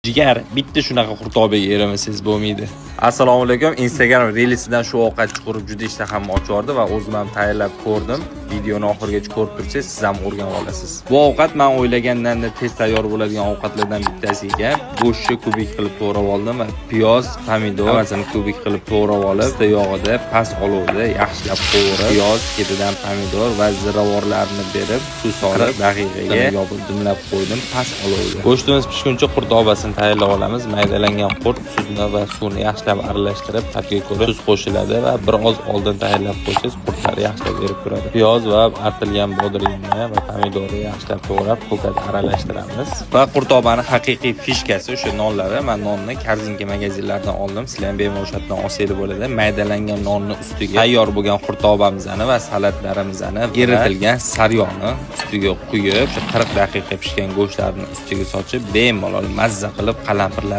Jigar, bitta shunaqa qurtobaga erimasangiz bo'lmaydi. Assalomu alaykum. Instagram reelsidan shu ovqat chiqarib, juda ishtahamni ochardi va o'zim ham tayyorlab ko'rdim. Videoni oxirigacha ko'rib tursangiz, siz ham o'rganib olasiz. Bu ovqat men o'ylagandan tez tayyor bo'ladigan ovqatlardan bittasi ekan. Go'shtni kubik qilib to'g'rab oldim va piyoz, pomidor hammasini kubik qilib to'g'rab olib, pista yog'ida past olovda yaxshilab qovurib, piyoz, ketidan pomidor va ziravorlarni berib, suv solib, daqiqaga yopib dimlab qo'ydim past olovda. Go'shtimiz pishguncha qurtobasini tayyorlab olamiz. Maydalangan qurt, tuzni va suvni yaxshilab aralashtirib, ta'bga ko'ra tuz qo'shiladi va bir oz oldin tayyorlab qo'ysangiz, qurtlar yaxshilab erib turadi. Piyoz va artilgan bodringni va pomidorni yaxshilab to'g'rab, ko'kat aralashtiramiz. Va qurtobani haqiqiy фишка si o'sha nonlari. Men nonni Korzinka magazinlaridan oldim. Sizlar ham bemalol o'sha yerdan olsanglar bo'ladi. Maydalangan nonni ustiga tayyor bo'lgan qurtobamizni va salatlarimizni, eritilgan saryog'ni ustiga quyib, o'sha 40 daqiqa pishgan go'shtlarni ustiga sochib, bemalol mazza qilib qalampirlar